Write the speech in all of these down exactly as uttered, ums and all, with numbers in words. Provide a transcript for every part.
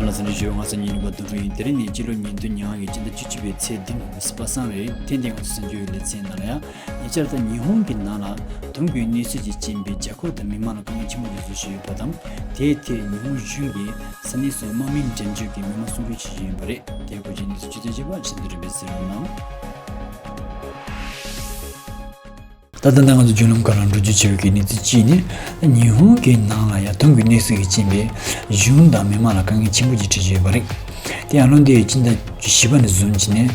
ལ་ས་ནས་ཞུ་ང་ཚོ་ཉིན་རིག་པ་དོན་གྲུབ་ཡིན། དེ་རིང་ནི་སྤྱི་ལོ་ཉིས་སྟོང་ཉི་ཤུ་གི་སྤྱི་ཟླ་བཅུ་གཅིག་པའི་ཚེས་བདུན་པ་སངས་རེད། ཐེངས་འདིའི་ང་ཚོ་གསར་འགྱུར་ལེ་ཚན་ནང་ལ་ཡང་ཉེ་ཆར་ད་ཉི་ཧོང་གི་ནང་ལ་དོམ་གྱི་གནོད་འཚེ་ཅིག་རྐྱེན་པས་རྒྱལ་ཁབ་དང་མི་མང་ལ་དཀའ་ངལ་ཆེན་པོ་ཞིག་བཟོ་བཞིན་ཡོད་པ་དང་། དེའི་ཐད་ཉི་ཧོང་གཞུང་གིས་ས་གནས་སུ་དམག་མི་འགྲེམས་འཇོག་གིས་མི་མང་སྲུང་སྐྱོབ་བྱེད་བཞིན་ཡོད་པ་རེད། དེའི་སྐོར་གྱི་གནས་ཚུལ་ཇི་ལྟར་བྱས་པ་ཕྱི་དྲོ་རིམ་པས་གསན་རོགས་གནང་། ད་ལྟ་ང་ཚོ་བརྒྱུད་ལམ་ཁག་ལ་འགྲོ་རྒྱུ་བྱས་པའི་གནས་ཚུལ་གཅིག་ནི། ཉི་ཧོང་གི་ནང་ལ་ཡང་དོམ་གྱི་གནོད་འཚེ་གི་རྐྱེན་པས་གཞུང་དང་མི་མང་ལ་དཀའ་ངལ་ཆེན་པོ་ཅིག་འཕྲད་བཞིན་ཡོད་པ་རེད། དེ་ཡང་ལོ་འདིའི་སྤྱི་ཟླ་བཞི་པ་ནས་བཟུང་བྱས་ནས་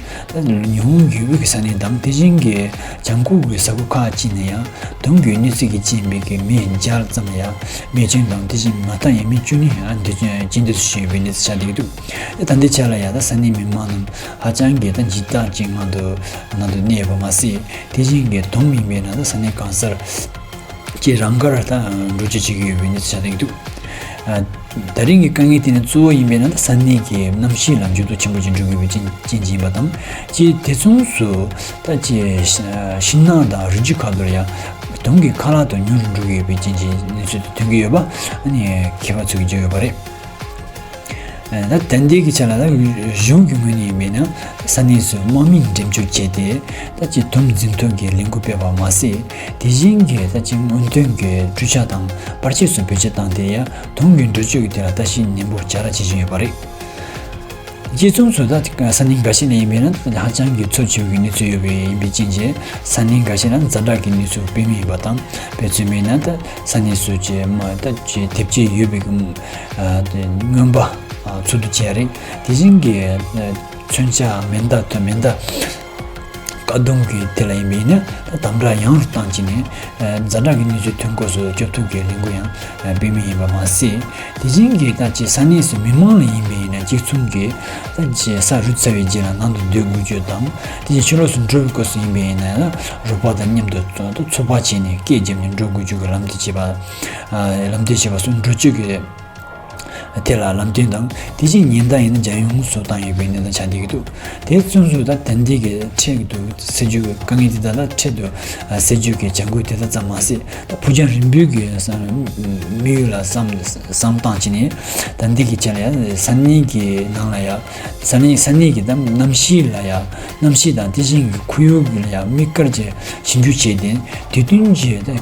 ཉི་ཧོང་ཡུལ་དབུས་ཀྱི་ས་གནས་དང་དེ་བཞིན་གྱི་བྱང་ཁུལ་གྱི་ས་ཁུལ་ཁག་ཅིག་ནས་ཡང་དོམ་གྱི་གནོད་འཚེ་གི་རྐྱེན་པས་མི་བརྒྱ་ཙམ་ཡང་རྨས་སྐྱོན་དང་དེ་བཞིན་མ་མཐའ་ཡང་མི་བཅུ་གཉིས་ཡང་འདས་རྐྱེན་འདས་སོ་ཞེས་པའི་གནས་ཚུལ་ཆགས་བསྡད་ཀྱི་འདུག་ད་ལྟའི་ཆ་ལ་ཡང་ད་ས་གནས་མི་མང་རྣམས་ཧ་ཅང་གི་ད་འཇིགས་སྐྲག་ཅིག་ངང་དུ་ནང་དུ་གནས་ཡོད་པ་མ་ཟད། དེ་བཞིན་གྱི་དོམ་ཡིན་པས་ན་ད་ས་གནས་གང་སར་ཅིག་རང་དགར་ད་འགྲོ་སྐྱོད་བྱེད་ཀྱི་ཡོད་པའི་གནས་ཚུལ་ཆགས་བསྡད་ཀྱི་འདུག་ད་རིང་གི་དཀའ་ངལ་དེ་ནི་གཙོ་བོ་ཡིན་པས་ན་ད་ས་གནས་ཀྱི་གནམ་གཤིས་ལ་འགྱུར་ལྡོག་ཆེན་པོ་ཅིག་འགྲོ་གི་ཡོད་པའི་རྐྱེན་རྐྱེན་གྱིས་ཡིན་པ་དང་། ཅིག་དེ་མཚུངས་སུ་ད་ཅིག་ཤིང་ནགས་དང་རི་རྒྱུད་ཁག་ཏུ་ཡང་དོམ་གྱི་ཁ་ལག་དང་ཉུང་རུ་འགྲོ་གི་ཡོད་པའི་རྐྱེན་གྱིས་གནས་ཚུལ་དེ་ཐོན་གྱི་ཡོད་པ་ཨ་ནི་མཁས་པ་ཚོས་ཀྱིས་བརྗོད་ཡོད་པ་རེད། ད་ད་ལྟའི་གི་ཆ་ལ་ད་གཞུང་གི་ངོས་ནས་ཡིན་པས་ན་ས་གནས་སུ་དམག་མི་འགྲེམས་འཇོག་བྱས་ཏེ་ད་ཅིག་དོམ་འཛིན་ཐོན་གྱི་ལས་འགུལ་སྤེལ་བ་མ་ཟད། དེ་བཞིན་གྱི་ད་ཅིག་སྔོན་ཐོན་གྱི་འཕྲུལ་ཆས་དང་པར་ཆས་སོགས་བེད་སྤྱོད་བཏང་སྟེ་ཡང་དོམ་གྱི་འགྲོ་སྐྱོད་ཀྱི་དེ་ལ་ལྟ་ཞིབ་ནན་པོ་བྱ་ར་བྱེད་བཞིན་ཡོད་པ་རེད། རྗེས་མཚམས་སུ་ད་ས་གནས་འགའ་ཤས་ལ་ཡིན་པས་ན་ཧ་ཅང་གི་འཚབ་ཆེ་བའི་གནས་ཚུལ་ཡོད་པའི་ཡིན་པའི་རྐྱེན་གྱིས་ས་གནས་འགའ་ཤས་ལ་ཛ་དྲག་གི་གནས་ཚུལ་སྤེལ་མུས་ཡིན་པ་དང་། དཔེ་མཚོན་དཔེར་ན་ད་ས་གནས་སུ་ཅེ་མ་ད་ཅེ་དེབ་སྐྱེལ་ཡོད་པའི་གི་ཨ་དེ་རྔོན་པ་ཨ་འཚོལ་བསྡུ་བྱས་རེད། དེ་བཞིན་གྱི་ཨ་མཚོན་ཆ་མེ་མདའ་དང་མེ་མདའ་བཀག་སྡོམ་གྱི་དེ་ལ་ཡིན་པས་ན་ད་དམ་དྲག་ཡང་རུ་བཏང་བྱས་ནས་ཨ་ཛ་དྲག་གི་གནས་ཚུལ་ཐོན་སྐབས་སུ་སྐྱོབ་ཐབས་ཀྱི་ལས་འགུལ་ཡང་ཨ་སྤེལ་མུས་ཡིན་པ་མ་ཟད། དེ་བཞིན་གྱི་ད་ཅེ་ས་གནས་སུ་མི་མང་ལ་ཡིན་པས་ན་གཅིག་མཚུངས་ཀྱི་ད་ཅེ་ས་རུད་ཚར་བའི་རྗེས་ལ་ནང་དུ་སྡོད་དགོས་རྒྱུ་དང་། དེ་བཞིན་ཕྱི་ལོགས་སུ་འགྲོ་བའི་སྐབས་སུ་ཡིན་པས་ན་རོགས་པ་དང་མཉམ་དུ་ཚོགས་པ་བྱས་ནས་སྐད་བརྒྱབ་ནས་འགྲོ་དགོས་རྒྱུ་གི་ལམ་སྟོན་བྱེད་པ། ཨ་ལམ་སྟོན་བྱེད་པ་སོགས་འགྲོ་སྐྱོད་ཀྱི་དེ་ལ་ལམ་སྟོན་དང་། དེ་བཞིན་ཉེན་བརྡ་ཡིན་ན་རྒྱལ་ཡོངས་སུ་བཏང་ཡོད་པའི་གནས་སྟངས་ཆགས་བསྡད་ཀྱི་འདུག་དེ་མཚུངས་སུ་ད་ད་ལྟའི་གི་འཕྲལ་དུ་སེལ་རྒྱུ་གི་དཀའ་ངལ་དེ་དག་ལ་འཕྲལ་དུ་སེལ་རྒྱུ་གི་བྱ་འགུལ་དེ་དག་ཙམ་མ་ཟད། ད་ཕུགས་རྒྱང་རིང་པོའི་གི་བསམ་དམིགས་ཡུལ་ལ་བསམ་བསམ་བཏང་བྱས་ནས་ད་ལྟའི་གི་ཆ་ལ་ཡང་ས་གནས་ཀྱི་ནང་ལ་ཡང་ས་གནས་ས་གནས་ཀྱི་ད་གནམ་གཤིས་ལ་ཡང་གནམ་གཤིས་དང་དེ་བཞིན་གྱི་ཁོར་ཡུག་ལ་ཡང་དམིགས་བཀར་གྱི་ཞིབ་འཇུག་བྱས་ཏེ། དེ་བསྟུན་གྱིས་ད་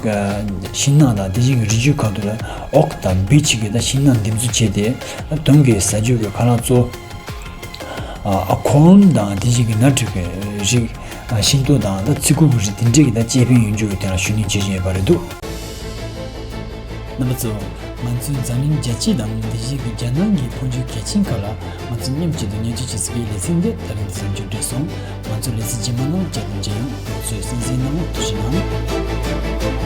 ཤིང་ནགས་དང་དེ་བཞིན་གྱི་རི་རྒྱུད་ཁག་ཏུ་ལ་ཨོག་དང་བེ་ཆི་གི་ད་ཤིང་ནགས་འདེབས་འཛུགས་བྱས་ཏེ། དོམ་གྱི་ཟ་རྒྱུ་གི་ཁ་ལག་གཙོ་ཨ་ཁོམ་དང་དེ་བཞིན་གྱི་ནགས་ཁྲོད་ཀྱི་རིགས། ཤིང་ཏོག་དང་ད་ཚི་གུ་གི་རིགས་དེ་འདྲས་ཀྱི་ད་དཔྱད་ཕན་ཡོང་རྒྱུ་གི་དོན་ལ་ཞུ་སྣོན་བྱེད་བཞིན་ཡོད་པ་རེད་འདུག་རྣམ་པ་ཚོ། ང་ཚོའི་འཛམ་གླིང་རྒྱལ་སྤྱི་དང་དེ་བཞིན་གྱི་རྒྱལ་ནང་གི་འཕོ་འགྱུར་གལ་ཆེན་ཁག་ལ་ང་ཚོ་མཉམ་གཅིག་ཏུ་ཉན་ཅིག་བྱེད་ཟེར་བའི་ལེ་ཚན་འདི་ད་རིང་གསར་འགྱུར་བགྲེས་སོང་། ང་ཚོ་ལེ་ཚན་རྗེས་མ་ནང་བཅར་དུ་མཇལ་ཡོང་། ང་ཚོའི་གསན་གཟིགས་གནང་བར་ཐུགས་རྗེ་གནང་།